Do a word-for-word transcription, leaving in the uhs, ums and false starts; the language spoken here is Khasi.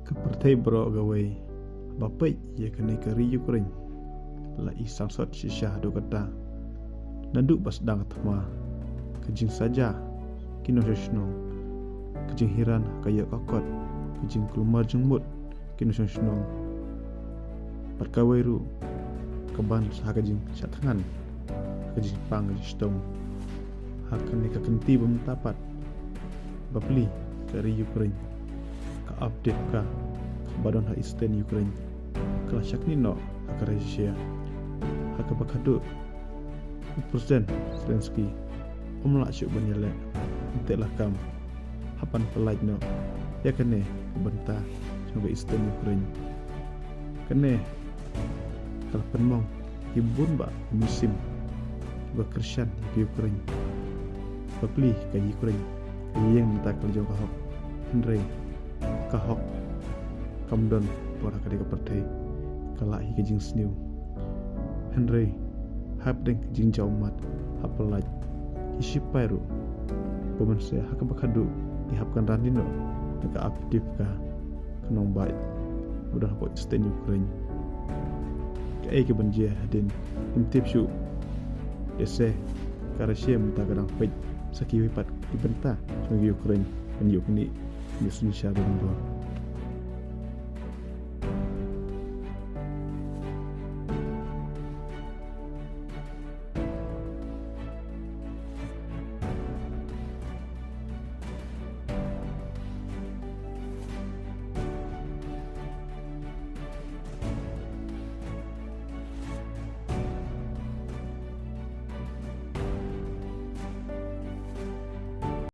Ka pyrthei baroh kawei ba peit ïa kane ka ri Ukraine la i sangsot shisha haduh katta. Naduh ba sdang ka thma, ka jingsaja ki nongshong shnong, ka jinghiran ka ïoh ka kot, ka jingkulmar jingmut ki nongshong shnong. Bad kawei ruh ka ban ha ka jingshah thngan, ha ka jingpang ka jingshitom. Ha kane ka kynti ba mynta pat, bapli ka ri Ukraine ka ap tip ka ba don ha Eastern Ukraine, ka la shakni noh ha ka Russia. Ha kaba khadduh u President Zelensky um lah shuh ban ïaleh, ym teh la kam hap ban pyllait noh ïa kane ka bynta jong ka Eastern Ukraine. Kane ka la pynmong ïa bun bah ki mynsiem kiba kyrshan ïa ka Ukraine. Bapli ka Ukraine ka ïeng na ka bynta ka jong ka hok, hynrei ka hok kam don por ha kane ka pyrthei, ka lah hi ka jingsniew. Hynrei hapdeng ka jingjaw mat, hap pyllait, ki shipai ruh ba mynshwa ha kaba khadduh ki hap kynran dien noh na ka ap tip ka ka nongbah ba don hapoh Eastern Ukraine. Kaei kaban jia hadien, ym tip shuh. Ïa se ka Russia mynta ka dang peit sa kiwei pat ki bynta jong ka Ukraine ban ïoh kane ka synshar donbor.